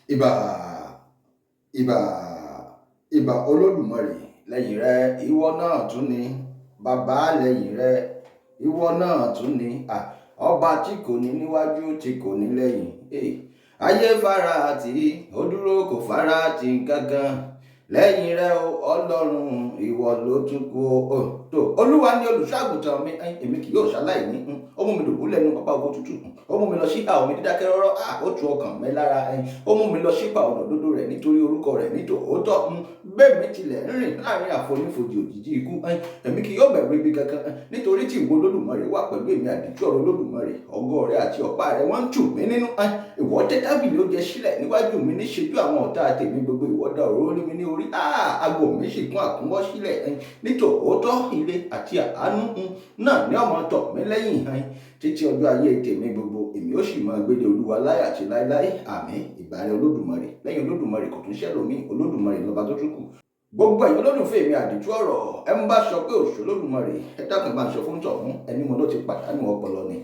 Ìbà, ìbà, ìbà Olódùmarè lẹ́yìn rẹ, ìwọ náà tún ni. Bàbá lẹ́yìn rẹ, ìwọ náà tún ni. À, ọba tí kò ní níwájú, tí kò ní lẹ́yìn. Ayé fara tì, ó dúró kò fara tì nǹkankan. Lẹ́yìn rẹ o, Ọlọ́run, ìwọ ló tún kú o. Tó, Olúwa ni olùṣọ́-àgùntàn mi, èmi kì yóò ṣaláìní. Ó mú mi dùbúlẹ̀ nínú pápá oko tútù. Ó mú mi lọ sí ìhà omi dídákẹ́ rọ́rọ́. À, ó tu ọkàn mi lára. Ó mú mi lọ sípa ọ̀nà òdodo rẹ̀ nítorí orúkọ rẹ̀ nítòótọ́. Bẹ́ẹ̀ mi tilẹ̀ ń rìn láàrin àfonífojì òjìji ikú. Èmi kì yóò bẹ̀rù ibi kankan. Nítorí tí ìwọ Olódùmarè wà pẹ̀lú èmi, àdìtú ọ̀rọ̀ Olódùmarè. Ọ̀gọ rẹ àti ọ̀pá rẹ wọ́n ń tù mí nínú. Ìwọ tẹ́ tábìlì oúnjẹ sílẹ̀ níwájú mi níṣejú àwọn ọ̀tá tèmi gbogbo. Ìwọ da òróró lé mi ní orí. Ago mi sì kún àkúnwọ́ sílẹ̀. Nítòótọ́ ire àti àánú náà ní ọmọ tọ̀ mí lẹ́yìn. Títí ọjọ́ ayé tèmi gbogbo, èmi ó sì máa gbélé Olúwa láé àti láéláé. Àmín. Ìbà rẹ Olódùmarè. Lẹ́yìn Olódùmarè kò tún ṣẹ́lòmíì. Olódùmarè lọba tó tún kù. Gbogbo ẹ̀yin olólùfẹ́ mi àdìtú ọ̀rọ̀, ẹ ń bá sọ pé òṣù Olódùmarè, ẹ dákun bá ń sọ fún tọ̀hún, ẹni mo ló ti pàdánù ọpọlọ ni.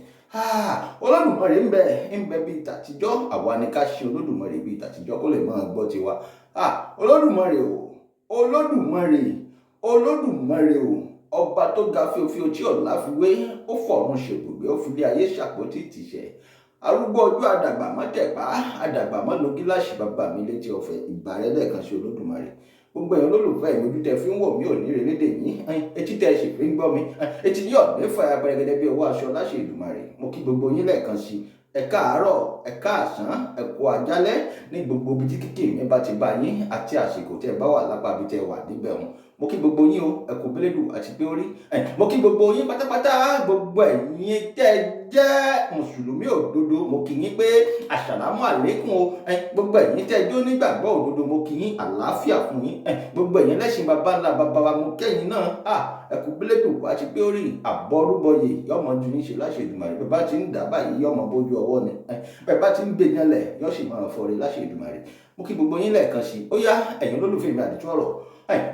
Olódùmarè ń bẹ, ń bẹ bíi tàtijọ́, àwa ni ká ṣe Olódùmarè bíi tàtijọ́ kó lè máa gbọ́ tiwa. Olódùmarè o, Olódùmarè, Olódùmarè o, ọba tó ga fíofío tí ọ̀la fi wé, ó fọ̀run ṣèbùgbé, ó fi lé ayé ṣàpótí ìtìsẹ̀. Arúgbó ọjọ́ àdàgbà mọ́ tẹ̀pá, àdàgbà mọ́ lo gíláàsì bàbá mi létí ọ̀fẹ́, ìbà rẹ lẹ́ẹ̀kan sí Olódùmarè. Gbogbo ẹ̀yin olólùfẹ́ mi, ojú tẹ fi ń wò mí ò ní relédè yín, etí tẹ sì fi ń gbọ́ mi, etí yóò ní fàyà pẹrẹgẹdẹ bí ọwọ́ aṣọ láṣẹ Èdùmàrè. Mo kí gbogbo yín lẹ́ẹ̀kan sí, ẹ káàárọ̀, ẹ káàsán, ẹ kú àjálẹ́ ní gbogbo ibi tí kíkì mi bá ti bá yín àti àsìkò tẹ bá wà lápá ibi tẹ wà níbẹ̀ wọn. Mo kí gbogbo yín o, ẹ kú bílédù àti pé orí. Mo kí gbogbo yín pátápátá, gbogbo ẹ̀yin tẹ́ jẹ́ mùsùlùmí òdodo, mo kí yín pé àsàlámù àlékún o. Gbogbo ẹ̀yin tẹ́ jẹ́ onígbàgbọ́ òdodo, mo kí yín, àlàáfíà fún yín. Gbogbo ẹ̀yin lẹ́sìn baba ńlá baba wa, mo kẹ́yìn náà. Ẹ kú bílédù àti pé orí àbọ̀rúbọyè yọmọ ju yín ṣe láṣẹ Èdùmàrè. Bẹ́ẹ̀ bá ti ń dà báyìí yọmọ bójú ọwọ́ ni. Bẹ́ẹ̀ bá ti ń gbé yanlẹ̀ yọ sì máa fọre láṣẹ Èdùmàrè. Mo kí gbogbo yín lẹ́ẹ̀kan sí. Ó yá, ẹ̀yin olólùfẹ́ mi àdìtú ọ̀rọ̀,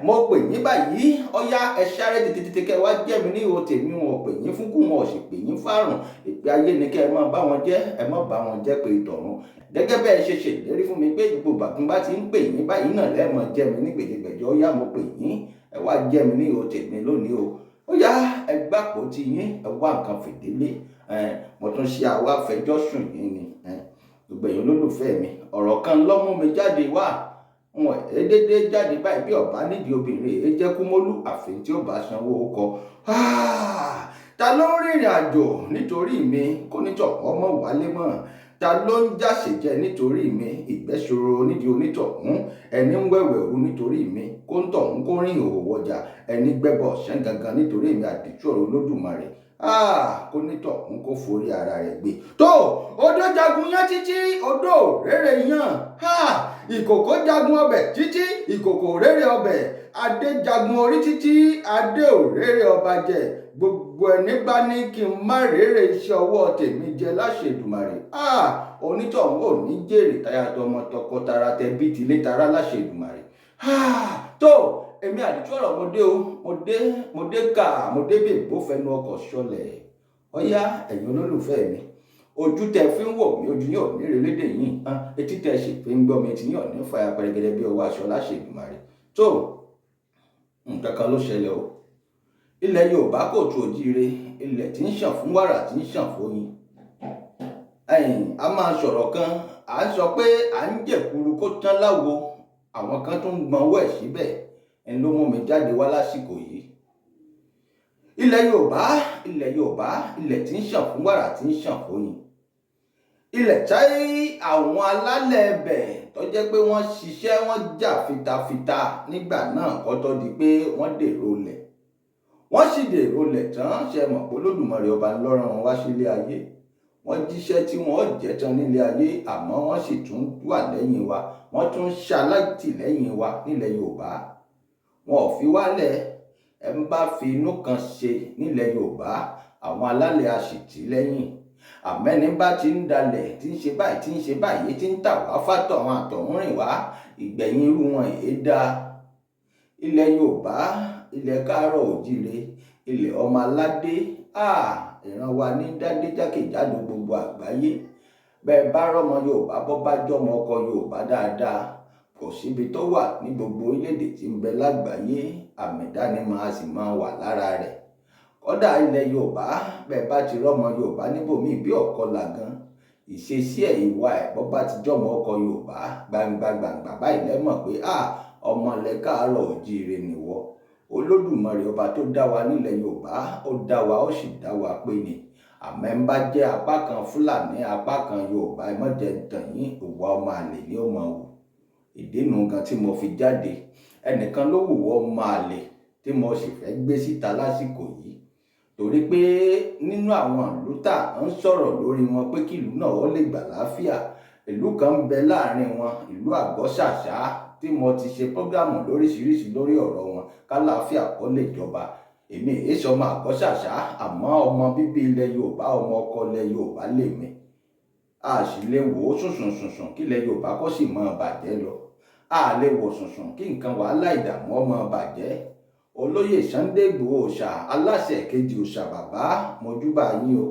mo pè yín báyìí, ó yá ẹ sáré tètè kẹ́ wá jẹ́ mi ní ihò tèmi. Wọn ò pè yín fún kú, wọn ò sì pè yín fárùn. Ìpè ayé ni kẹ́ ẹ máa bá wọn jẹ́, ẹ má bá wọn jẹ́ pé ìtọ̀run. Gẹ́gẹ́ bẹ́ẹ̀ ṣe ṣèlérí fún mi pé gbogbo bàtún bá ti ń pè yín báyìí náà lẹ́ẹ̀mọ jẹ́ mi ní gbèdégbèjọ́. Ó yá, mo pè yín, ẹ wá jẹ́ mi ní ihò tèmi lónìí o. Ó yá, ẹ gbàpò ti yín, ẹ wá nǹkan fìdílé. Mo tún ṣe àwa fẹjọ́ sùn yín ni. Gbogbo ẹ̀yin olólùfẹ́ mi, ọ̀rọ̀ kan ló mú mi jáde wá. Wọn dédé jáde báyìí bí ọba nídìí obìnrin èé jẹ́ kúmólú, àfi tí ó bá sanwó kọ. Ta ló ń rìnrìn àjò nítorí mi kó nítọ̀ ọmọ wálé mọ́? Ta ló ń jàṣejẹ nítorí mi? Ìgbẹ́sọ̀rọ̀ nídìí onítọ̀hún. Ẹni ń wẹ̀wẹ̀ òru nítorí mi kó ń tọ̀hún kó rìn ìhòòhò wọjà. Ẹni gbẹ́bọ̀ ọ̀sán gangan nítorí mi àdìtú ọ̀rọ̀ Olódùmarè. Kó nítọ̀hún kó forí ara rẹ̀ gbé. Tó, odó jagun yán títí, odó rere yán. Ìkòkò jagun ọbẹ̀ títí, ìkòkò rere ọbẹ̀. Adé jagun orí títí, adé ò rere ọba jẹ. Gbogbo ẹni bá ní kí n má rere iṣẹ́ ọwọ́ tèmi jẹ láṣẹ Èdùmàrè. Onítọ̀hún ò ní jèrè táyà tọmọ tọkọtara tẹbí tilé tará láṣẹ Èdùmàrè. Tó, èmi àdìtú ọ̀rọ̀, mo dé o, mo dé, mo dé ká, mo dé bí ìgbófẹ́nu ọkọ̀ ṣọlẹ̀. Ó yá, ẹ̀yin olólùfẹ́ mi, ojú tẹ fi ń wò mí, ojú yín ò ní relédè yín. Etí tẹ sì fi ń gbọ́ mi, etí yín ò ní fàya pẹrẹgẹdẹ bí ọwọ́ aṣọ láṣẹ Èdùmàrè. Tó, nǹkan kan ló ṣẹlẹ̀ o. Ilẹ̀ Yorùbá kò tu òjíire, ilẹ̀ tí ń ṣàn fún wàrà, tí ń ṣàn fóyin. A máa sọ̀rọ̀ kan, à ń sọ pé à ń jẹ̀kuru kó tán láwo, àwọn kan tún ń gbọ́nwọ́ ẹ̀ síbẹ̀. Ń ló mú mi jáde wá lásìkò yìí. Ilẹ̀ Yorùbá, ilẹ̀ Yorùbá, ilẹ̀ tí ń ṣàn fún wàrà, tí ń ṣàn fóyin. Ilẹ̀ táyé àwọn alálẹ̀ ẹbẹ̀ tó jẹ́ pé wọ́n ṣiṣẹ́, wọ́n jà fitafita nígbà náà kó tó di pé wọ́n dèrò lẹ̀. Wọ́n sì dèrò lẹ̀ tán, ṣe mọ̀ pé Olódùmarè ọba ńlọ́rọ̀ wọn wá sílé ayé. Wọ́n jíṣẹ́ tí wọ́n jẹ́ tán nílé ayé, àmọ́ wọ́n sì tún wà lẹ́yìn wa, wọ́n tún ṣalátìlẹ́yìn wa nílẹ̀ Yorùbá. Wọn ò fi wálẹ̀. Ẹ ń bá fi inú kan ṣe nílẹ̀ Yorùbá, àwọn alálẹ̀ a sì tì lẹ́yìn. Àmẹ́ni bá ti ń dalẹ̀, tí ń ṣe báyìí, tí ń ṣe báyìí, tí ń tà wá fátọ̀ àwọn àtọ̀húnrìn wá, ìgbẹ̀yìn irú wọn èé dáa. Ilẹ̀ Yorùbá, ilẹ̀ káàárọ̀ òjíire, ilẹ̀ ọmọ aládé, ìran wa ní dádé jákèjádò gbogbo àgbáyé. Bẹ́ẹ̀ bá rọ́mọ Yorùbá, bọ́ bá jọmọ ọkọ Yorùbá dáadáa, kò síbi tó wà ní gbogbo orílẹ̀-èdè tí ń bẹ lágbàáyé, àmì ìdánimọ̀ a sì máa wà lára rẹ̀. Kódà ilẹ̀ Yorùbá, bẹ́ẹ̀ bá ti rọ́mọ Yorùbá níbòmíì bí ọ̀kọlà gan, ìṣesí ẹ̀, ìwà ẹ̀, bọ́ bá ti jọmọ ọkọ Yorùbá, gbangba gbangba báyìí lẹ́ mọ̀ pé ọmọ ilẹ̀ káàárọ̀ òjíire nìwọ. Olódùmarè ọba tó dá wa nílẹ̀ Yorùbá, ó dá wa, ó sì dá wa pé ni. Àmọ́ ẹ ń bá jẹ́ apá kan Fúlàní, apá kan Yorùbá, ẹ má jẹ́ ń tàn yín, ìwà ọmọ àlè ni ó máa wù. Ìdí nu gan tí mo fi jáde. Ẹnìkan ló wùwọ́ ọmọ àlè tí mo sì fẹ́ gbé síta lásìkò yìí, torí pé nínú àwọn ìlú tá à ń sọ̀rọ̀ lórí wọn pé kí ìlú náà ó lè gbà láfíà, ìlú kan ń bẹ láàrin wọn, ìlú Àgọ́-Ṣàṣà, tí mo ti ṣe prógrámù lóríṣiríṣi lórí ọ̀rọ̀ wọn kálàáfíà kó lè jọba. Èmi èé sọmọ Àgọ́-Ṣàṣà, àmọ́ ọmọ bíbí ilẹ̀ Yorùbá, ọmọ ọkọ ilẹ̀ Yorùbá lèmi. A sì lè wò ó sùnsùn sùnsùn kí ilẹ̀ Yorùbá kó sì máa bàjẹ́ lọ. A lè wò sùnsùn kí nǹkan wàhálà ìdààmú ọmọ bàjẹ́. Olóyè Sunday Igboho Òòṣà, aláṣẹ kejì òòṣà bàbá, mojúbà yín o.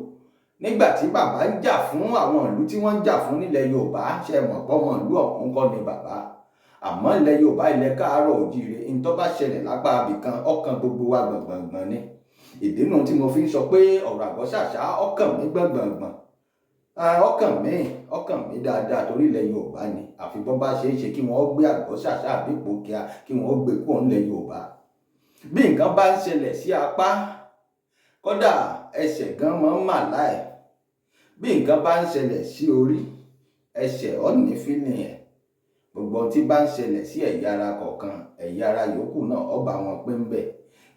Nígbà tí bàbá ń jà fún àwọn ìlú tí wọ́n ń jà fún nílẹ̀ Yorùbá, ṣe mọ̀ pọ́mọ ìlú ọ̀hún kọ́ ni bàbá. Àmọ́ ilẹ̀ Yorùbá, ilẹ̀ káàárọ̀ òjíire, ní tó bá ṣẹlẹ̀ lápá abìkan, ọkàn gbogbo wa gbọ̀ngbọ̀ngbọ̀n ni. Ìdí nu tí mo fi ń sọ pé ọ̀rọ̀ Àgọ́-Ṣàṣà ọkàn mi gbọ̀ngbọ̀ngbọ̀n. Ọkàn mi dáadáa, torí ilẹ̀ Yorùbá ni. Àfi bọ́ bá ṣe é ṣe kí wọ́n gbé Àgọ́-Ṣàṣà àbí Ìpókíà, kí wọ́n gbé kúrò nílẹ̀ Yorùbá. Bí nǹkan bá ń ṣẹlẹ̀ sí apá, kódà ẹsẹ̀ gan máa ń mà láì. Bí nǹkan bá ń ṣẹlẹ̀ sí orí, ẹsẹ̀ ò ní feeling ẹ̀. Gbogbo ohun tí bá ń ṣẹlẹ̀ sí ẹ̀yà ara kọ̀ọ̀kan, ẹ̀yà ara yòókù náà ó bá wọn pín bẹ́ẹ̀.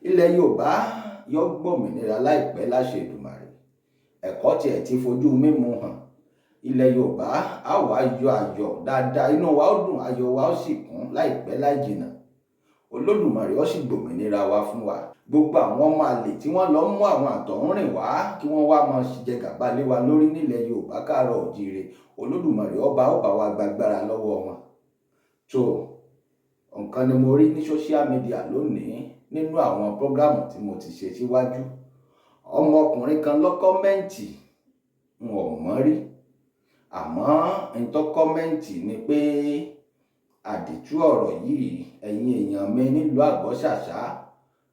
Ilẹ̀ Yorùbá yóò gbòmìnira láìpẹ́ láṣẹ Èdùmàrè. Ẹ̀kọ́ tiẹ̀ ti fojú mímu hàn. Ilẹ̀ Yorùbá á wá yọ ayọ̀ dáadáa, inú wa ó dùn, ayọ̀ wa ó sì kún láìpẹ́ láì jìnnà. Olódùmarè ó sì gbòmìnira wa fún wa. Gbogbo àwọn ọmọ àlè tí wọ́n lọ mú àwọn àtọ̀húnrìn wá kí wọ́n wá máa jẹ gàba lé wa lórí nílẹ̀ Yorùbá káàárọ̀ òjíire, Olódùmarè ọba ó bá wa gbàgbára lọ́wọ́ wọn. So nǹkan ni mo rí ní social media lónìí nínú àwọn prógrámù tí mo ti ṣe síwájú. Ọmọkùnrin kan ló comment, n ò mọ̀ rí. Àmọ́ n tó comment ni pé àdìtú ọ̀rọ̀ yìí, ẹ̀yin èèyàn mi nílùú Àgọ́-Ṣàṣà,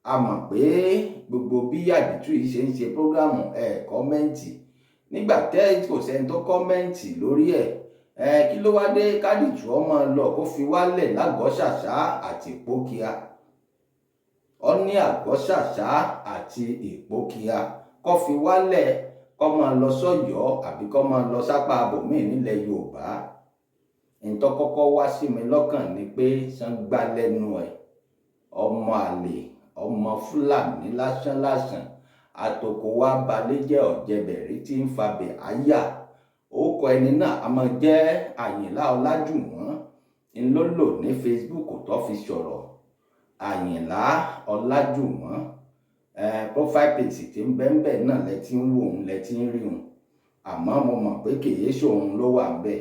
a mọ̀ pé gbogbo bí àdìtú yìí ṣe ń ṣe prógrámù, ẹ̀ comment. Nígbà tẹ́ kò sẹ́ni tó comment lórí ẹ̀, kí ló wá dé kádìtú ọmọ lọ kó fi wálẹ̀ l'Àgọ́-Ṣàṣà àti Ìpókíà? Ó ní Àgọ́-Ṣàṣà àti Ìpókíà kó fi wálẹ̀, kó máa lọ sọ́yọ́ àbí kó máa lọ sápá abòmíì nílẹ̀ Yorùbá. Ǹtọ́ kọ́kọ́ wá sí mi lọ́kàn ni pé ṣán gbá lẹ́nu ẹ̀, ọmọ àlè, ọmọ Fúlàní lásán lásán, àtòkò wa balẹ̀ jẹ́ ọ̀jẹ̀bẹ̀rí tí ń fabẹ̀ áyà. Orúkọ ẹni náà a máa jẹ́ Àyìnlá Ọlájùwọ́n. Ń ló lò ní Facebook tó fi sọ̀rọ̀. Àyìnlá Ọlájùwọ́n. Profile page tí ń bẹ ńbẹ̀ náà lẹ ti ń wò òun, lẹ ti ń rí òun. Àmọ́ mo mọ̀ pé kì í ṣe òun ló wà ńbẹ̀.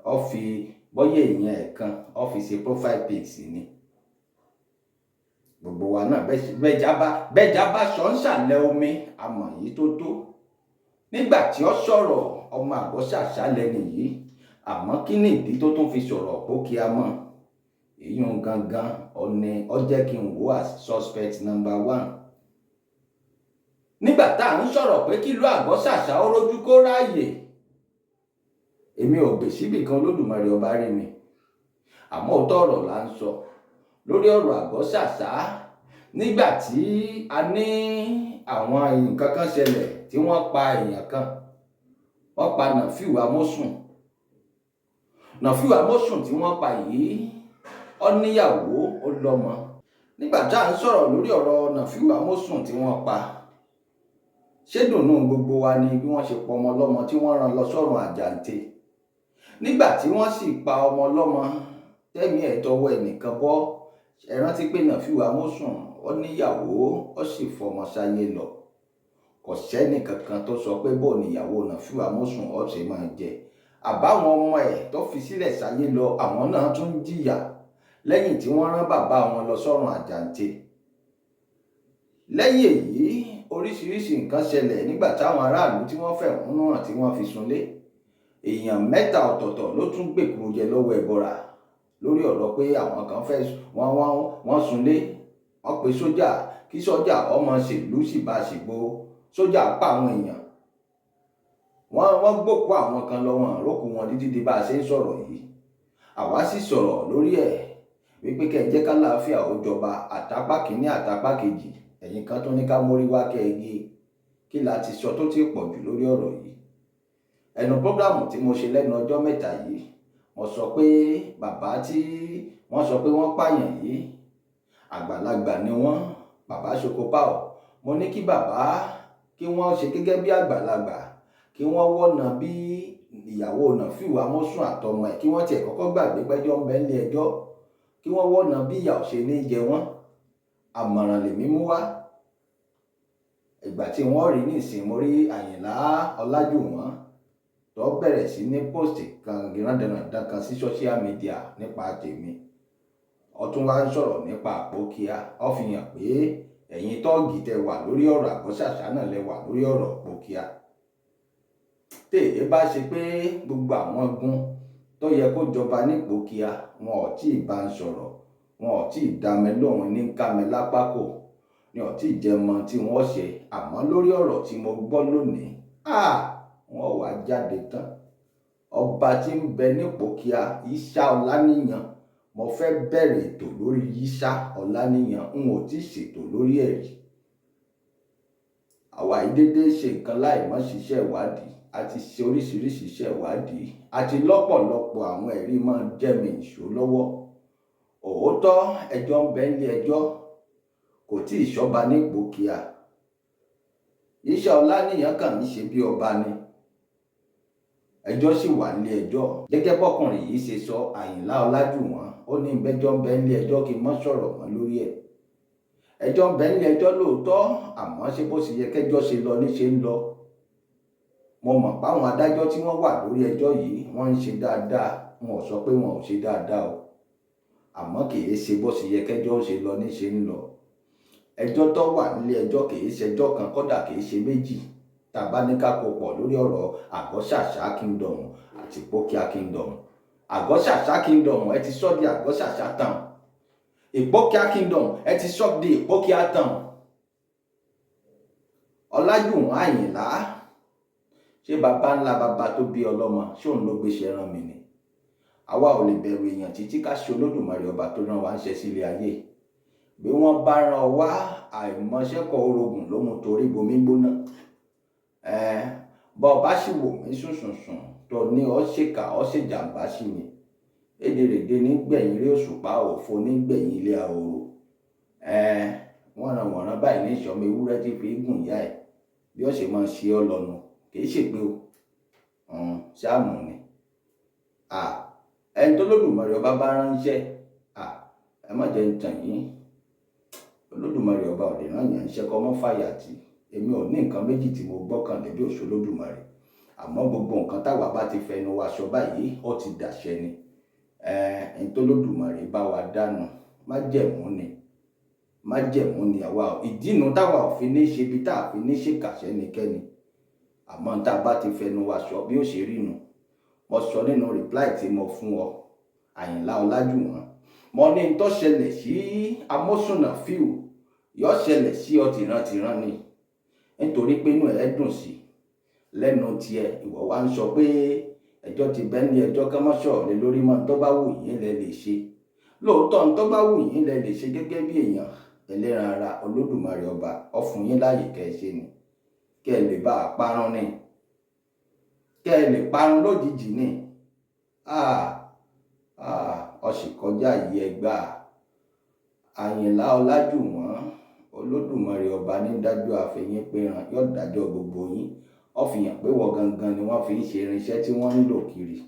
Ó fi bóyá èèyàn ẹ̀ kan, ó fi ṣe profile page ni. Gbogbo wa náà, bẹ́jà bá sọ ń ṣàlẹ̀ omi, a mọ̀ yìí tó tó. Nígbà tí ó sọ̀rọ̀, ọmọ Àgọ́-Ṣàṣà lẹni yìí. Àmọ́ kí ni ìdí tó tún fi sọ̀rọ̀ Ìpókíà mọ́? Èyí gangan ọ̀ni ó jẹ́ kí n wò as suspect number one. Nígbà tá à ń sọ̀rọ̀ pé kí ìlú Àgọ́-Ṣàṣà ó rójú kó ráàyè, èmi ò gbè síbì kan, Olódùmarè ọba rí mi. Àmọ́ òótọ́ ọ̀rọ̀ là ń sọ lórí ọ̀rọ̀ Àgọ́-Ṣàṣà. Nígbà tí a ní àwọn nǹkan kan ṣẹlẹ̀ tí wọ́n pa èèyàn kan, wọ́n pa Nàfíù Amósùn. Nàfíù Amósùn tí wọ́n pa yìí, ó níyàwó, ó lọ́mọ. Nígbà tá à ń sọ̀rọ̀ lórí ọ̀rọ̀ Nàfíù Amósùn tí wọ́n pa, ṣé dùnnú gbogbo wa ni bí wọ́n ṣe pa ọmọ ọlọ́mọ tí wọ́n rán lọ sọ́run àjàǹtẹ̀? Nígbà tí wọ́n sì pa ọmọ ọlọ́mọ tẹ́mi ẹ̀ tọwọ́ ẹnìkan bọ́, ẹ rántí pé Nàfíù Amósùn ó níyàwó, ó sì fọmọ sáyé lọ. Kò sẹ́ni kankan tó sọ pé bó níyàwó Nàfíù Amósùn ó ṣe máa jẹ. Àbáwọn ọmọ ẹ̀ tó fi sílẹ̀ sáyé lọ, àwọn náà tún jìyà lẹ́yìn tí wọ́n rán bàbá wọn lọ sọ́run àjàǹtẹ̀. Lẹ́yìn èyí, Oríṣiríṣi nǹkan ṣẹlẹ̀ nígbà táwọn aráàlú tí wọ́n fẹ̀hónú hàn tí wọ́n fi sunlé. Èèyàn 3 ọ̀tọ̀ọ̀tọ̀ ló tún gbèkúrú jẹ lọ́wọ́ ẹbọra lórí ọ̀rọ̀ pé àwọn kan fẹ́ wọ́n sunlé. Wọ́n pe sójà kí sójà ọmọ ṣèlú sì bá ṣègbó. Sójà pa àwọn èèyàn, wọ́n gbòkú àwọn kan lọ, wọn rókù wọn títí di bá a ṣe ń sọ̀rọ̀ yìí. Àwa sì sọ̀rọ̀ lórí ẹ̀ wípé kẹ́ ẹ jẹ́ ká láàfíà ó jọba, àtàpá kìíní àtàpá kejì. Ẹ̀yin kan tó ní ká mórí wá kẹ́ ẹ gé. Kí la ti sọ tó ti pọ̀ jù lórí ọ̀rọ̀ yìí? Ẹnu prógrámù tí mo ṣe lẹ́nu ọjọ́ mẹ́ta yìí, mo sọ pé bàbá tí wọ́n sọ pé wọ́n pààyàn yìí, àgbàlagbà ni wọ́n, bàbá Ṣokopáò. Mo ní kí bàbá kí wọ́n ṣe gẹ́gẹ́ bí àgbàlagbà, kí wọ́n wọ́nà bí ìyàwó Nàfíù Amósùn àtọmọ ẹ̀, kí wọ́n tiẹ̀ kọ́kọ́ gbàgbé pẹ́jọ́ ń bẹ nílé ẹjọ́, kí wọ́n wọ́nà bí ìyà ò ṣe ní jẹ wọ́n. Àmọ̀ràn lèmi mú wá. Ìgbà tí wọ́n rí nísìnyí, mo rí Àyìnlá Ọlájùwọ̀n tó bẹ̀rẹ̀ sí ní post kan gírándànàdàn kan sí social media nípa tèmi. Ó tún wá ń sọ̀rọ̀ nípa Àpókíà. Ó fi hàn pé ẹ̀yin tọ́ọ̀gì tẹ wà lórí ọ̀rọ̀ Àgọ́ṣàṣá náà lẹ wà lórí ọ̀rọ̀ Àpókíà. Tèè bá ṣe pé gbogbo àwọn gun tó yẹ kó jọba ní Ìpókíà, wọn ò tí ì bá ń sọ̀rọ̀, wọn ò tí ì dá mi lóhùn ní ká mi lápákò, ni ò tí ì jẹ mọ tí wọ́n ṣe. Àmọ́ lórí ọ̀rọ̀ tí mo gbọ́ lónìí, wọ́n wá jáde tán. Ọba tí ń bẹ ní Ìpókíà, Ìṣá Ọláníyan, mo fẹ́ bẹ̀rẹ̀ ètò lórí Ìṣá Ọláníyan, n ò tí ì ṣètò lórí ẹ̀ rí. Àwa yìí dédé ṣe nǹkan láì mọ̀ ṣiṣẹ́ ìwádìí. A ti ṣe oríṣiríṣi iṣẹ́ ìwádìí àti lọ́pọ̀lọpọ̀ àwọn ẹ̀rí máa ń jẹ́ mi ìṣó lọ́wọ́. Òótọ́ ẹjọ́ ń bẹ nílé ẹjọ́, kò tí ì ṣọba ní Ìpókíà. Ìṣá Ọláníyan kàn ń ṣe bí ọba ni. Ẹjọ́ sì wà nílé ẹjọ́. Gẹ́gẹ́ bọ́kùnrin yìí ṣe sọ, Àyìnlá Ọlájùwọ̀n, ó ní bẹ́jọ́ ń bẹ nílé ẹjọ́ kí n má sọ̀rọ̀ mọ́ lórí ẹ̀. Ẹjọ́ ń bẹ nílé ẹjọ́ lóòótọ́, àmọ́ ṣé bó ṣe yẹ kẹjọ́ ṣe lọ ní ṣe ń lọ. Mo mọ̀ páwọn adájọ́ tí wọ́n wà lórí ẹjọ́ yìí, wọ́n ń ṣe dáadáa. Wọn ò sọ pé wọn ò ṣe dáadáa o. Àmọ́ kì í ṣe bó ṣe yẹ kẹjọ́ ṣe lọ ní ṣe ń lọ. Ẹjọ́ tó wà nílé ẹjọ́ kì í ṣe ẹjọ́ kan, kódà kì í ṣe méjì. Tá bá ní ká kó pọ̀ lórí ọ̀rọ̀ Àgọ́ṣàṣá Kingdom àti Ìpókíà Kingdom. Àgọ́ṣàṣá Kingdom ẹ ti sọ di Àgọ́ṣàṣá town. Ìpókíà Kingdom ẹ ti sọ di Ìpókíà town. Ọlájùwọ̀n Àyìnlá, ṣé baba ńlá baba tó bí ọlọ́mọ, ṣé òun ló gbéṣẹ́ rán mi ni? Àwa ò lè bẹ̀rù èèyàn títí ká ṣe Olódùmarè ọba tó rán wa ń ṣe sílé ayé. Bí wọ́n bá rán wa, àìmọṣẹ́kọ̀ orogùn ló mú torí bomi gbóná. Bọ́ ọ bá sì wò mí sùnsùnsùn tó ní ọ ṣèkà, ọ ṣèjàmbá sí mi. Èdèrèdè nígbẹ̀yìn rí òṣùpá, òfo nígbẹ̀yìn ilé ahoro. Wọ́n ran wọ̀nran báyìí ní ìṣọ̀mọ ewúrẹ́ tí fi gùn ìyá ẹ̀. Bí ó ṣe máa ṣe ọ lọ́nu, kì í ṣe pé o. Ṣáàmù ni. Ẹni tó Olódùmarè ọba bá ránṣẹ́, ẹ má jẹ́ ń tàn yín. Olódùmarè ọba ò lè rán yàn iṣẹ́ kọ́ mọ́ fàyà tì. Èmi ò ní nǹkan méjì tí mo gbọ́kànlé bí òṣó Olódùmarè. Àmọ́ gbogbo nǹkan táwa bá ti fẹnu wa sọ báyìí, ó ti dàṣẹ ni. Ẹni tó Olódùmarè bá wa dánu, májẹ̀mú ni. Májẹ̀mú ni àwa ò. Ìdínú táwa ò fi ní ṣe bí tá a fi ní ṣe kàṣẹ́ nikẹ́ni. Àmọ́ tá a bá ti fẹnu wa sọ bí ó ṣe rí nu. Mo sọ nínú reply tí mo fún ọ, Àyìnlá Ọlájùwọ̀n. Mo ní n tó ṣẹlẹ̀ sí Amósùn Nàfíù, yóò ṣẹlẹ̀ sí ọ tìrantìran ni. Nítorí pé inú ẹ dùn sí lẹ́nu tiẹ̀, ìwọ wá ń sọ pé ẹjọ́ ti bẹ nílé ẹjọ́ ká má sọ̀rọ̀ lé lórí mọ́, tó bá wù yín lẹ lè ṣe. Lóòótọ́ tó bá wù yín lẹ lè ṣe gẹ́gẹ́ bí èèyàn ẹlẹ́ran ara. Olódùmarè ọba ó fún yín láàyè kẹ́ ẹ ṣe ni. Kẹ́ ẹ lè bá a parun ni. Kẹ́ ẹ lè parun lójijì ni. Ó sì kọjá yìí ẹgbàá. Àyìnlá Ọlájùwọ̀n, Olódùmarè ọba ní dájọ́ àfẹ̀yìn péran, yóò dájọ́ gbogbo yín. Ó fi hàn pé wọ́n gangan ni wọ́n fi ń ṣe irinṣẹ́ tí wọ́n ń lò kiri.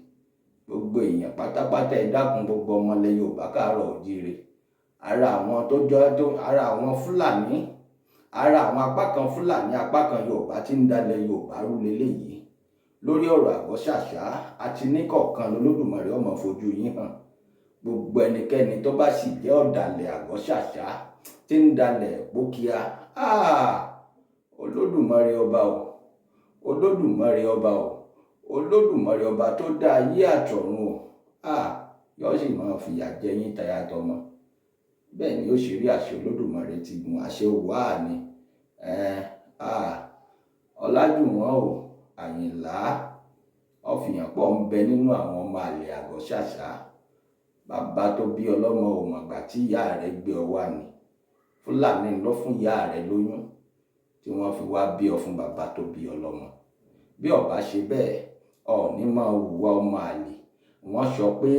Gbogbo èèyàn pátápátá ẹ dákun, gbogbo ọmọ ilẹ̀ Yorùbá káàárọ̀ oòjíire. Ara àwọn tó jọ tó, ara àwọn Fúlàní, ara àwọn apá kan Fúlàní, apá kan Yorùbá tí ń dalẹ̀ Yorùbá rú leléyìí. Lórí ọ̀rọ̀ Àgọ́ṣàṣá àti níkọ̀ọ̀kan l'Olódùmarè ó máa fojú yín hàn. Gbogbo ẹnikẹ́ni tó bá sì jẹ́ ọ̀dàlẹ̀ Àgọ́ṣàṣá tí ń dalẹ̀ Ìpókíà, Olódùmarè ọba o, Olódùmarè ọba o, Olódùmarè ọba tó dá ayé àtọ̀run o, yóò sì máa fìyà jẹ yín taya tọmọ. Bẹ́ẹ̀ ni ó ṣe rí, àṣẹ Olódùmarè ti gùn, àṣẹ wà ní. Ọlájùwọ̀n o, Àyìnlá ọ̀fìyàn pọ̀ ń bẹ nínú àwọn ọmọ àlè Àgọ́ Ṣàṣà. Bàbá tó bí ọlọ́mọ ò mọ̀gbà tí ìyá rẹ̀ gbé ọ wá ni. Fúlàní ló fún ìyá rẹ̀ lóyún tí wọ́n fi wá bí ọ fún bàbá tó bí ọlọ́mọ. Bí ó bá ṣe bẹ́ẹ̀, ọ̀ọ́ni máa hùwà ọmọ àlè. Wọ́n sọ pé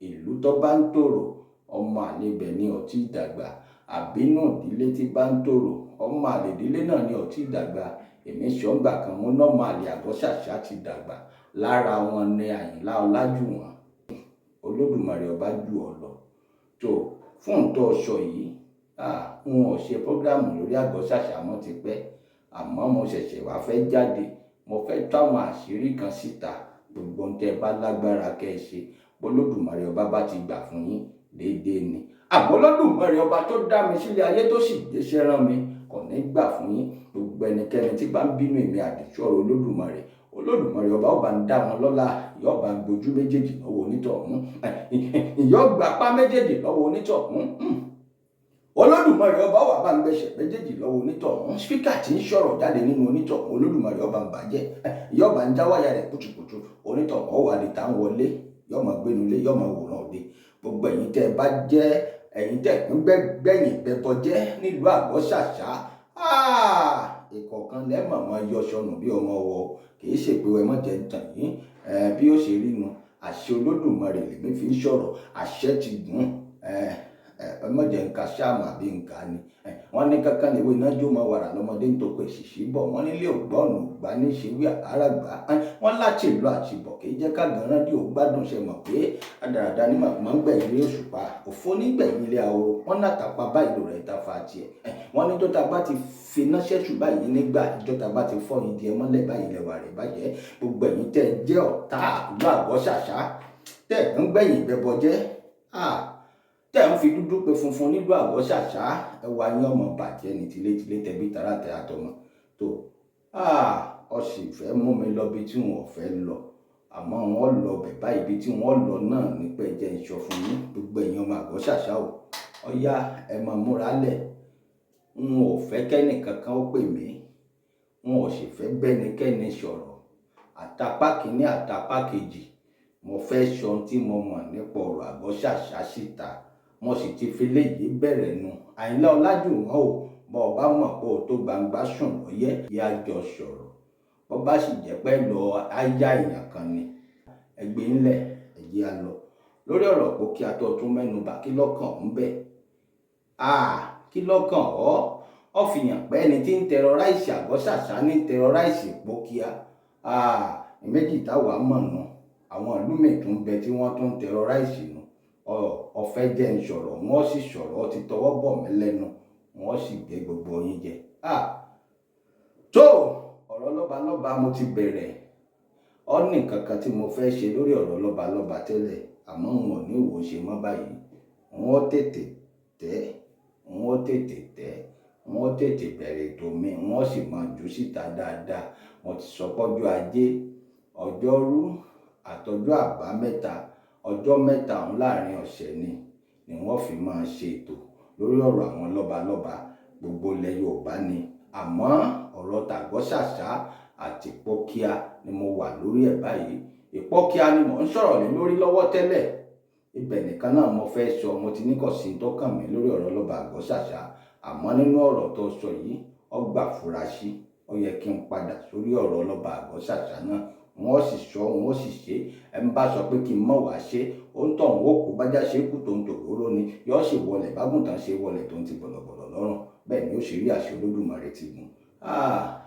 ìlú tó bá ń tòrò, ọmọ àlè ibẹ̀ ni ó ti dàgbà. Àbínú ìdílé tí bá ń tòrò, ọmọ àlè ìdílé náà ni ó ti dàgbà. Èmi sọ ńgbà kan, mo ná ọmọ àlè Àgọ́ Ṣàṣà ti dàgbà. Lára wọn ni Àyìnlá Ọlájùwọ̀n. Olódùmarè ọba jù ọ lọ. Tó fún ǹtọ́ sọ yìí, n ò ṣe prógrámù lórí Àgọ́ Ṣàṣà mọ́ ti pẹ́. Àmọ́ mo ṣẹ̀ṣẹ̀ wá fẹ́ jáde. Mo fẹ́ tú àwọn àṣírí kan síta. Gbogbo ohun tí ẹ bá lágbára kẹ́ ẹ ṣe, Olódùmarè ọba bá ti gbà fún yín déédéé ni. Àmọ́ Olódùmarè ọba tó dá mi sílé ayé tó sì gbéṣẹ́ rán mi kò ní gbà fún yín. Gbogbo ẹnikẹ́ni tí bá ń bínú èmi àdìtú ọ̀rọ̀ Olódùmarè, Olódùmarè ọba ó bá ń dá wọn lọ́lá, yóò bá ń gbojú méjèèjì lọ́wọ́ onítọ̀hún, yóò gba apá méjèèjì lọ́wọ́ onítọ̀hún. Olódùmarè ọba wà bá ń gbẹ̀ṣẹ̀ méjèèjì lọ́wọ́ onítọ̀hún. Spíkà tí ń sọ̀rọ̀ jáde nínú onítọ̀hún, Olódùmarè ọba ń bàjẹ́, yóò bá ń já wáyà rẹ̀ kùtùkùtù. Onítọ̀hún ó wà di tá ń wọlé, yóò máa gbénulé, yóò máa wòran òde. Gbogbo ẹ̀yin tẹ́ ẹ bá jẹ́, ẹ̀yin tẹ́ ń gbẹ̀yìn bẹbọ jẹ́ nílùú Àgọ́ Ṣàṣà, ìkọ̀ọ̀kan lẹ́mọ̀ máa yọ sọnù bí ọmọ wọ. Kì í ṣe pé ẹ mọ̀ jẹ́ ń tàn yín. Bí ó ṣe rí nu, àṣẹ Olódùmarè lèmi fi ń sọ̀rọ̀, àṣẹ ti gùn. Ẹ mọ̀ jẹ́ nǹka ṣáàmù àbí nǹka ni. Wọ́n ní kankan lèwe iná jó mọ́ wàrà lọ́mọdé ń toko èṣìṣì bọ̀. Wọ́n nílé ògbọ́nù ògbà ní ṣe wí àràgbà. Wọ́n láti ìlú àtìbọ̀ kì í jẹ́ ká gan-an dí ògbádùn ṣe mọ̀ pé àdàràdà ní màmá ń gbẹ̀yìn ilé òṣùpá. Òfó nígbẹ̀yìn ilé ahoro. Wọ́n náà pa báyìí lò rẹ̀ ta fa tiẹ̀. Wọ́n ní jọ́ta bá ti finá ṣẹ́ṣù báyìí nígbà, jọ́ta bá ti fọ́ yín di ẹ mọ́lẹ̀ báyìí lẹ́wà rẹ̀ bàjẹ́. Gbogbo ẹ̀yin tẹ́ ẹ jẹ́ ọ̀tá ìlú Àgọ́ Ṣàṣà, tẹ́ ẹ ń gbẹ̀yìn bẹbọ jẹ́, tẹ́ ń fi dúdú pe funfun nílùú Àgọ́ Ṣàṣà, ẹwà yín ọmọ bàjẹ́ ní tilétilé tẹbí tará tẹ àtọmọ. Tó ọ sì fẹ́ mú mi lọ bí tí wọn ò fẹ́ lọ, àmọ́ wọn lọ bẹ̀ báyìí. Ibi tí wọ́n lọ náà ní pé jẹ́ ń sọ fún yín. Gbogbo ẹ̀yin ọmọ Àgọ́ Ṣàṣà o, ọ̀yá ẹ máa múra lẹ̀. N ò fẹ́ kẹ́nì kankan ó pè mí, n ò sì fẹ́ bẹ́nikẹ́ni sọ̀rọ̀. Àtàpá kìíní àtàpá kejì, mo fẹ́ sọ ohun tí mo mọ̀ nípa ọ̀rọ̀ Àgọ́ Ṣàṣà síta. Mo sì ti fi léyìí bẹ̀rẹ̀ nu. Àyìnlá Ọlájùwọ̀n o, bọ́ ọ bá mọ̀ pé o tó gbangba sùn lọ́yẹ́, yá jọ sọ̀rọ̀. Bọ́ bá sì jẹ́ pé lọ áyá èèyàn kan ni, ẹgbẹ́ ńlẹ̀ ẹ̀jẹ̀ á lọ. Lórí ọ̀rọ̀ pé kí a tó tún mẹ́nu bà, kí lọ́kàn ń bẹ̀. Kí lọ́kàn ọ́? Ọ fi hàn pé ẹni tí ń tẹrọráìsì Àgọ́ Ṣàṣà ní tẹrọráìsì Ìpókíà. Méjì táwa mọ̀ nù. Àwọn ìlú míì tún bẹ tí wọ́n tún ń tẹrọráìsì nù. Ọ̀fẹ́ jẹ́ ń sọ̀rọ̀, wọ́n sì sọ̀rọ̀, ó ti tọwọ́ bọ̀ mí lẹ́nu, wọ́n sì gbé gbogbo yín jẹ. Tó ọ̀rọ̀ lọ́balọ́ba mo ti bẹ̀rẹ̀. Ó ní nǹkan kan tí mo fẹ́ ṣe lórí ọ̀rọ̀ lọ́balọ́ba tẹ́lẹ̀, àmọ́ n ò ní wò ó ṣe mọ́ báyìí. Wọ́n tètè tẹ́, wọ́n tètè tẹ́, wọ́n tètè bẹ̀rẹ̀ ètò mi, wọ́n sì máa jù síta dáadáa. Mo ti sọ pọ́jọ́ ajé, ọjọ́rú àtọjọ́ àbámẹ́ta, ọjọ́ mẹ́ta ọ̀hún láàrin ọ̀sẹ̀ ni wọ́n fi máa ṣe ètò lórí ọ̀rọ̀ àwọn lọ́balọ́ba gbogbo ilẹ̀ Yorùbá ni. Àmọ́ ọ̀rọ̀ tàgọ́ Ṣàṣà àti Ìpókíà ni mo wà lórí ẹ̀ báyìí. Ìpókíà ni mò ń sọ̀rọ̀ lé lórí lọ́wọ́ tẹ́lẹ̀. Ibẹ̀ nìkan náà mo fẹ́ sọ, mo ti ní kò sí tó kàn mí lórí ọ̀rọ̀ lọ́ba Àgọ́ Ṣàṣà. Àmọ́ nínú ọ̀rọ̀ tó sọ yìí, ó gbà fura sí, ó yẹ kí n padà sórí ọ̀rọ̀ lọ́ba Àgọ́ Ṣàṣà náà. Wọ́n sì sọ, wọ́n sì ṣe. Ẹ ń bá sọ pé kí n mọ̀ wá ṣe, ó ń tọ̀ wọ́n kó bájá ṣe kú tó ń tòróró ni, yóò sì wọlẹ̀ bágùntàn ṣe wọlẹ̀ tó ń ti bọ̀lọ̀bọ̀lọ̀ lọ́rùn. Bẹ́ẹ̀ ni ó ṣe rí, àṣẹ Olódùmarè ti gùn.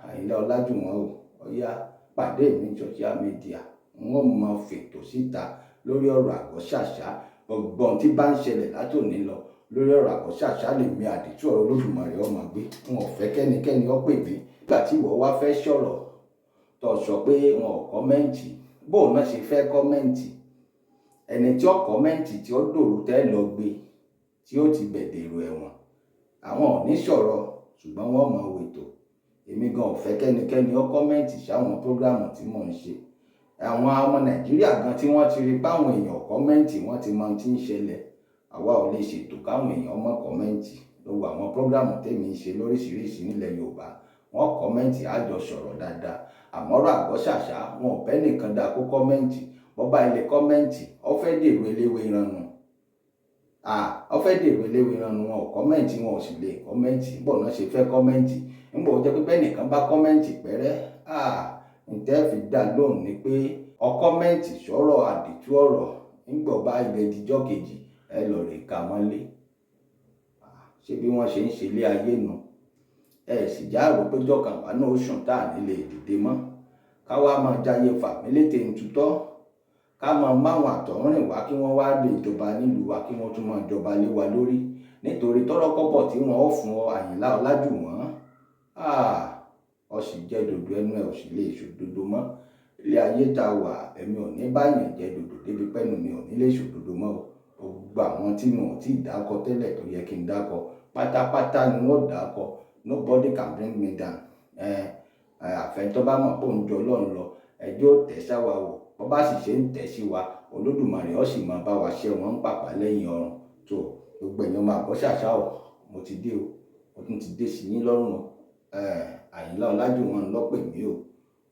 Àyìnlá Ọlájùwọ̀n o, ọ̀yá pàdé mi ní social media. Wọ́n máa fètò síta lórí ọ̀rọ̀ Àgọ́ Ṣàṣà. Gbogbo ohun tí bá ń ṣẹlẹ̀ látòní lọ lórí ọ̀rọ̀ Àgọ́ Ṣàṣà lèmi àdìtú ọ̀rọ̀ Olódùmarè ó máa gbé. N ò fẹ́ kẹ́nikẹ́ni ó pè mí. Nígbà tí ìwọ wá fẹ́ sọ̀rọ̀, tó sọ pé wọn ò kọ́mẹ́ǹtì, bóun náà ṣe fẹ́ kọ́mẹ́ǹtì? Ẹni tí ó kọ́mẹ́ǹtì tí ó dòrú tẹ́ lọ gbé, tí ó ti gbẹ̀dẹ̀rù ẹ̀wọ̀n. Àwọn ò ní sọ̀rọ̀, ṣùgbọ́n wọ́n mọ̀ wètò. Èmi gan ò fẹ́ kẹ́nikẹ́ni ó comment sáwọn program tí mò ń ṣe. Àwọn ọmọ Nàìjíríà gan tí wọ́n ti rí páwọn èèyàn comment, wọ́n ti mọ ohun tí ń ṣẹlẹ̀. Àwa ò lè ṣètò káwọn èèyàn mọ́ comment. Lọ́wọ́ àwọn program tèmi ń ṣe lóríṣiríṣi nílẹ̀ Yorùbá, wọ́n comment, á jọ sọ̀rọ̀ dáadáa. Àmọ́ ọ̀rọ̀ àgbọ́ṣàṣà, wọn ò bẹ́ nìkan dáa kó comment. Bọ́ bá ilé comment, ó fẹ́ dèrò eléwé ìranu. Ó fẹ́ dèrò eléwé ìranu. Wọn ò comment, wọn ò sì lè comment. Bọ̀ náà ṣe fẹ́ comment. Nígbà ó jẹ́ pé bẹ́ẹ̀ nìkan bá comment pẹ́rẹ́, ǹtẹ́ fi dá lóhùn ni pé ọ comment sọ̀rọ̀ àdìtú ọ̀rọ̀. Nígbà bá ilẹ̀ dijọ́ kejì, ẹ lọ rè ka mọ́lé. Ṣé bí wọ́n ṣe ń ṣe ilé ayé nu? Ẹ sì já rò pé jọ̀kan wà náà ó sùn tá à ní lè dìde mọ́. Ká wá máa jayé fàmílétè ń tutọ́. Ká máa máwọn àtọ̀húnrìn wá kí wọ́n wá lè jọba nílùú wa, kí wọ́n tún máa jọba lé wa lórí. Nítorí tọ́rọ́kọ́bọ̀ tí wọ́n ó fún ọ, Àyìnlá Ọlájùwọ̀n. Ọ sì jẹ́ dòdò ẹnu ẹ ò sì lè ṣòdodo mọ́. Ilé ayé ta wà, èmi ò ní bá yàn jẹ́ dòdò débi pẹ́nu mi ò ní lè ṣòdodo mọ́ o. Gbogbo àwọn tí wọn ò tí ì dákọ tẹ́lẹ̀ tó yẹ kí n dákọ, pátápátá ni wọ́n dákọ. Nobody can bring me down. Àfẹ́ni tó bá mọ̀ pé òun jọ Ọlọ́run lọ, ẹjọ́ ó tẹ̀ sáwa wò. Bó bá sì ṣe ń tẹ̀ sí wa, Olódùmarè ó sì máa bá wa ṣẹ́ wọn ń pàpà lẹ́yìn ọrùn. Tó gbogbo ẹ̀yin ọmọ àgbọ́ṣàṣà o, mo ti dé o. Mo tún ti dé sí yín lọ́rùn o. Àyìnlá Ọlájùwọ̀n ló pè mí o.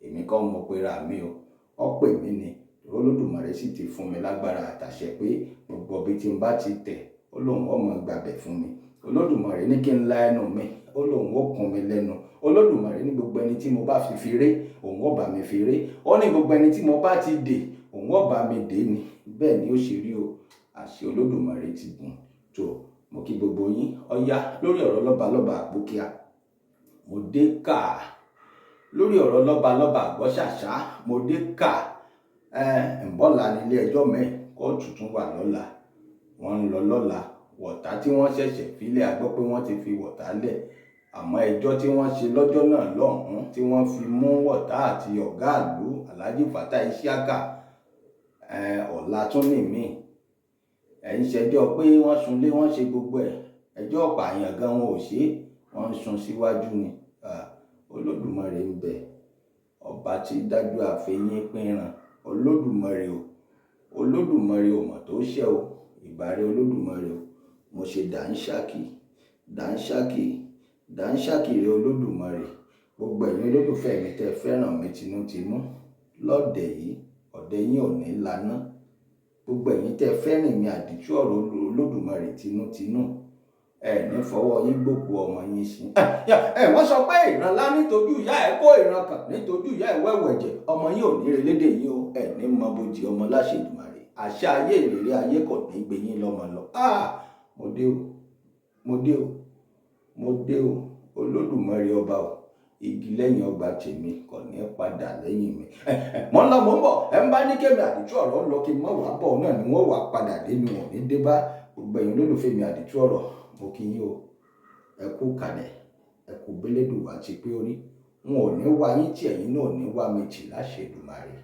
Èmi kọ́ mo pera mi o. Ó pè mí ni. Olódùmarè sì ti fún mi lágbára àtàṣẹ pé gbogbo ibi tí n bá ti tẹ̀, ó lóhùn ó máa gbàbẹ̀ fún mi. Olódùmarè ní kí n la ẹnu mi, ó lóhùn ó kún mi lẹ́nu. Olódùmarè ní gbogbo ẹni tí mo bá fi fi ré, òun ó bá mi fi ré. Ó ní gbogbo ẹni tí mo bá ti dè, òun ó bá mi dè ni. Bẹ́ẹ̀ ni ó ṣe rí o. Àṣẹ Olódùmarè ti gùn. Tó, mo kí gbogbo yín. Ọ̀yá lórí ọ̀rọ̀ lọ́balọ́ba àpókíà. Mo dé ká. Lórí ọ̀rọ̀ lọ́balọ́ba àgbọ́ṣàṣà, mo dé ká. Ǹbọ̀là ní ilé ẹjọ́ mẹ́ẹ̀, kóòtù tún wà lọ́la. Wọ́n ń lọ lọ́la. Wọ̀tá tí wọ́n ṣẹ̀ṣẹ̀ fi lẹ̀, a gbọ́ pé wọ́n ti fi wọ̀tá lẹ̀. Àmọ́ ẹjọ́ tí wọ́n ṣe lọ́jọ́ náà lọ́hùn-ún tí wọ́n fi mú wọ̀tá àti ọ̀gá ìlú Alhaji Fatai Isiaka, ọ̀la tún ní mí. Ẹ̀ ń ṣẹjọ́ pé wọ́n sunlé, wọ́n ṣe gbogbo ẹ̀. Ẹjọ́ ọ̀pá àyàn gan wọn ò ṣe, wọ́n ń sun síwájú ni. Olódùmarè ń bẹ. Ọba tí dájú àfẹ́yín pínran. Olódùmarè o. Olódùmarè ò mọ̀ tó ṣẹ́ o. Ìbàrẹ̀ Olódùmarè o. Mo ṣe dàńṣákì, dàńṣákì, dàńṣákì rẹ Olódùmarè. Gbogbo ẹ̀yin olólùfẹ́ mi tẹ fẹ́ràn mi tinútinú. Lọ́dẹ̀ yìí, ọ̀dẹ̀ yín ò ní laná. Gbogbo ẹ̀yin tẹ fẹ́ràn mi àdìtú ọ̀rọ̀ Olódùmarè tinútinú. Ẹ ní fọwọ́ yín gbòkú ọmọ yín sí. Wọ́n sọ pé ìran ńlá nítojú ìyá ẹ kó ìran kan nítojú ìyá ẹ wẹ̀wẹ̀ ẹ̀jẹ̀. Ọmọ yín ò ní relédè yín o. Ẹ ní mọ bojì ọmọ láṣẹ Èdùmàrè. Àṣà ayé ìrírí ayé kò ní gbé yín lọ́mọ lọ. Mo dé o. Mo dé o. Mo dé o. Olódùmarè ọba o. Igi lẹ́yìn ọgbà tèmi kò ní padà lẹ́yìn mi. Mo ń lọ, mo ń bọ̀. Ẹ ń bá ní kémi àdìtú ọ̀rọ̀ lọ kí n má wá bọ̀ náà ni wọ́n wá padà dé ni wọ́n ní dé bá. Gbogbo ẹ̀yin olólùfẹ́ mi àdìtú ọ̀rọ̀, mo kí yín o. Ẹ kú kalẹ̀. Ẹ kú bélédùwà ti pé orí. Wọn ò ní wá yín tí ẹ̀yin náà ò ní wá mi tì láṣẹ Èdùmàrè.